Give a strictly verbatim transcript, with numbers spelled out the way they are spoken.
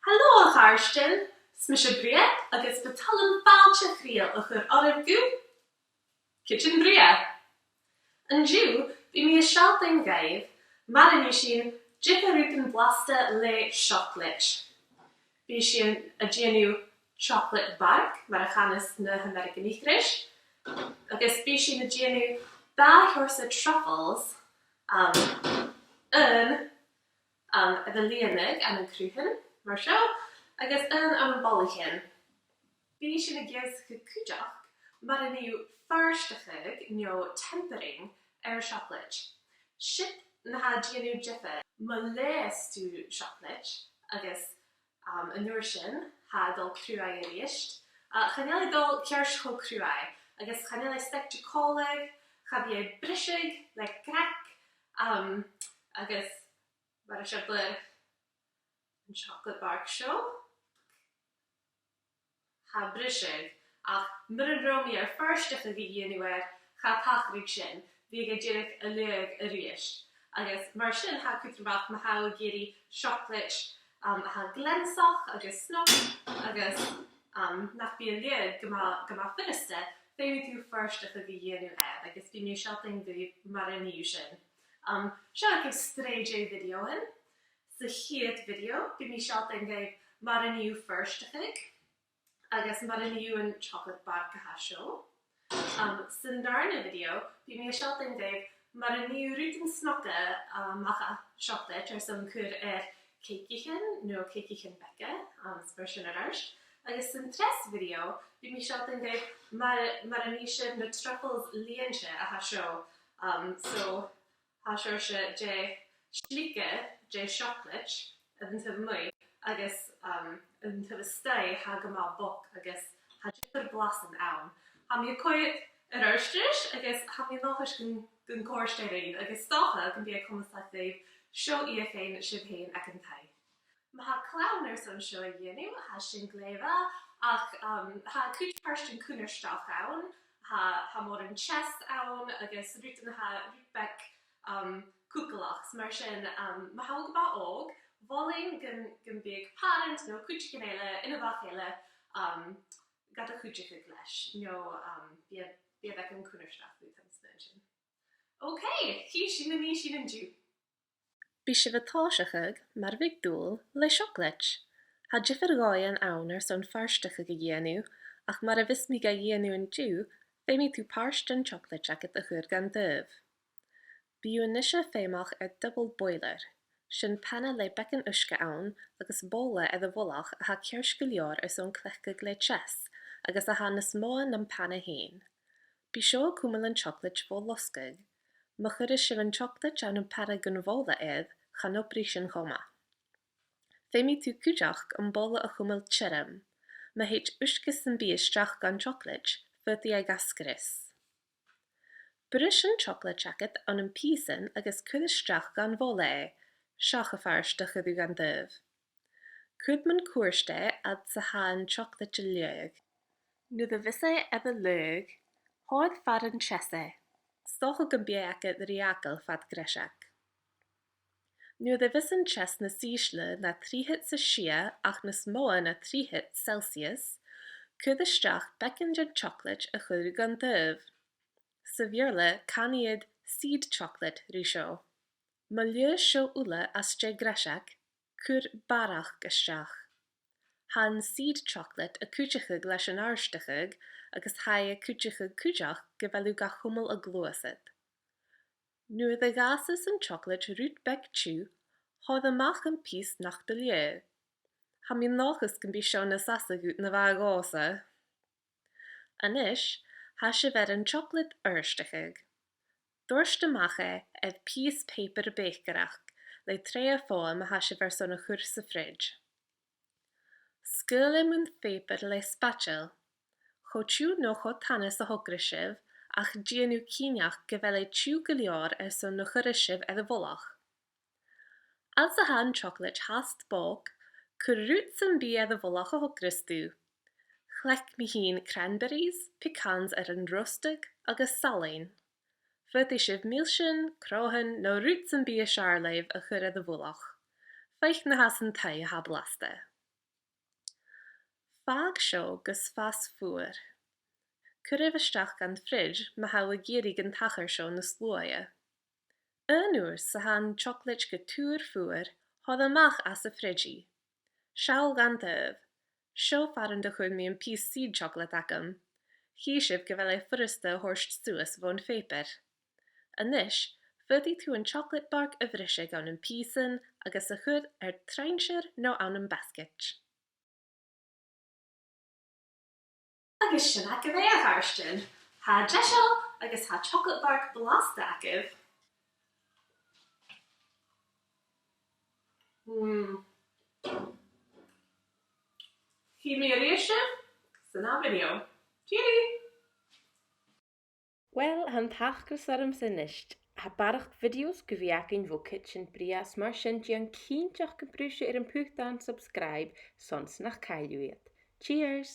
Halò a chàirdean, 's mise Bria agus bu toil leam fàilte chridheil a chur oirbh gu Cidsin Bria. An-diugh, bidh mi a' sealltainn dhuibh mar a nì sinn diofar rudan blasta le seoclaid. Bidh sinn a' dèanamh chocolate bark, mar a chanas na h-Ameireaganaich ris, agus bidh sinn a' dèanamh dà sheòrsa truffles, um, aon, um, air a lìonadh ann an cruthan, mar seo, agus aon ann am ballachan. Bidh sinn ag ionnsachadh cuideachd mar a nì thu fearstachadh no tempering air seoclaid. Siud na tha a' dèanamh diofar ma leaghas tu seoclaid agus, um, an uair sin, tha e a' dol cruaidh a-rithist. Uh, chan eil e a' dol ceart cho cruaidh, agus chan eil e a' steigse còmhla, cha bhi e a' briseadh le craic, um, agus mar eisimpleir an chocolate bark seo. Tha e a' briseadh, ach mura robh mi air fearstachadh a dhèanamh air, cha tachradh sin, bhiodh e dìreach a' leaghadh a-rithist. Agus mar sin, tha e cudromach ma tha thu ag iarraidh seoclaid, um, a tha gleansach agus snog, agus, um, nach bi a' leaghadh gu math, gu math furasta, feumaidh tu fearstachadh a dhèanamh air, agus bidh mi a' sealltainn dhuibh mar a nì thu sin. Um, seo agaibh sreath de bhideothan. Sa chiad bhideo, bidh mi a' sealltainn dhuibh mar a nì thu fearstachadh, agus mar a nì thu an chocolate bark a tha seo. Um, san dàrna bhideo, bidh mi a' sealltainn dhuibh mar a nì thu rudan snoga, um, a-mach à seoclaid airson cur air cèicichean no cèicichean beaga, um, is mar sin air adhart. Agus san treas bhideo, bidh mi a' sealltainn dhuibh mar, mar a nì sibh na truffles lìonte a tha seo. Um, so, tha seòrsa de shlige de sheoclaid air an taobh a-muigh agus, um, air an taobh a-staigh tha e gu math bog agus tha diofar blasan ann. Tha mi a' coimhead air adhart ris agus tha mi an dòchas gun, gun còrd e ribh agus 's dòcha gum bi e comasach dhuibh seo fhèin sibh fhèin aig an taigh. Ma tha clann airson seo a dhèanamh, tha sin glè mhath, ach, um, tha cuid pàirtean cunnartach ann, tha, tha mòran teas ann agus rudan a tha rud beag, um, cugallach, is mar sin, um, ma tha thu gu math òg, mholainn gum, gum biodh pàrant no cuideigin eile, inbheach eile, um, gad chuideachadh leis, no, um, bidh, bidh e beagan cunnartach dhut, tha mi a' smaointinn. Ok, chì sinn na nì sinn an-diugh. Bidh sibh a' tòiseachadh mar bhiodh dùil le seoclaid. Tha diofar dhòighean ann airson fearstachadh a dhèanamh, ach mar a bhios mi ga dhèanamh an-diugh, feumaidh tu pàirt den t-seoclaid agad a chur dhan taobh. Bidh thu a-nise feumach air double boiler, sin pana le beagan uisge ann agus bobhla air a' mhullach a tha ceart gu leòr airson cleachdadh le teas agus a tha nas motha nam pana fhèin. Bidh seo a' cumail an t-seoclaid bho losgadh. Ma chuireas sibh an t-seoclaid ann am pana gun bhobhla air, chan obraich sin cho math. Feumaidh tu cuideachd am bobhla a chumail tioram. Ma thèid uisge sam bith a-steach dhan t-seoclaid, faodaidh e gasgaireas. Bris an t-seoclaid agad ann am pìosan agus cuir a-steach dhan bhobhla e, seach am pàirt a chuir thu dhan taobh. Cuir mun cuairt e fhad 's a tha an t-seoclaid a' leaghadh. Nuair a bhios e air a leaghadh, thoir far an teas e. 'S dòcha gum bi e agad ri fhàgail fad greiseag. Nuair a bhios an teas nas ìsle na trithead 's a sia ach nas motha na trithead Celsius, cuir a-steach beagan den t-seoclaid a chuir thu dhan taobh. Sa Bheurla, canaidh iad seed chocolate ri seo. Ma leaghas seo uile às dèidh greiseag, cuir barrachd a-steach. Tha an seed chocolate a' cuideachadh leis an fhearstachadh agus tha e a' cuideachadh cuideachd gu bheil thu ga chumail a' gluasad. Nuair a dh'fhàsas an t-seoclaid rud beag tiugh, thoir a-mach am pìos nach do leagh. Tha mi an dòchas gum bi seo nas fhasa dhut na bha e dhòmhsa. A-nis, tha sibh air an t-seoclaid fhearstachadh. Doirt a-mach e air pìos pàipear bèicearachd le treidhe fodha ma tha sibh airson a chur sa fridge. Sgaoil e mun phàipear le spatula. Cho tiugh no cho tana 's a thogras sibh, ach dèanaibh cinnteach gu bheil e tiugh gu leòr airson na chuireas sibh air a' mhullach. Fhad 's a tha an t-seoclaid fhathast bog, cuir rud sam bith air a' mhullach a thogras tu. Chleachd mi fhìn cranberries, pecans air an rostadh agus salann. Faodaidh sibh milsean, cnothan no rud sam bith as fheàrr leibh a chur air a' mhullach. Feuch na tha san taigh a tha blasta. Fàg seo gus fàs fuar. Cuiribh a-steach dhan fridge ma tha thu ag iarraidh an t-achar seo nas luaithe. Aon uair 's a tha an t-seòclaid gu tur fuar, thoir a-mach às a' fridge i. Seall dhan taobh. Seo far an do chuir mi am pìos seed chocolate agam. Chì sibh gu bheil e furasta a thoirt suas bhon phàipear. A-nis, faodaidh tu an t-seòclaid bark a bhriseadh ann am pìosan agus a chur air truinnsear no ann am basgaid. Agus sin agaibh e, a chàirdean. Tha e deiseil agus tha chocolate bark blasta agaibh. Mm. Chì mi a-rithist sibh san ath video. Cheery! Uill, tha an t-acras ormsa a-nis. Tha barrachd videos gu bhith againn bho Kitchen Brèagha, mar sin dèan cinnteach gum brùth sibh air am putan subscribe son 's nach caill thu iad. Cheers!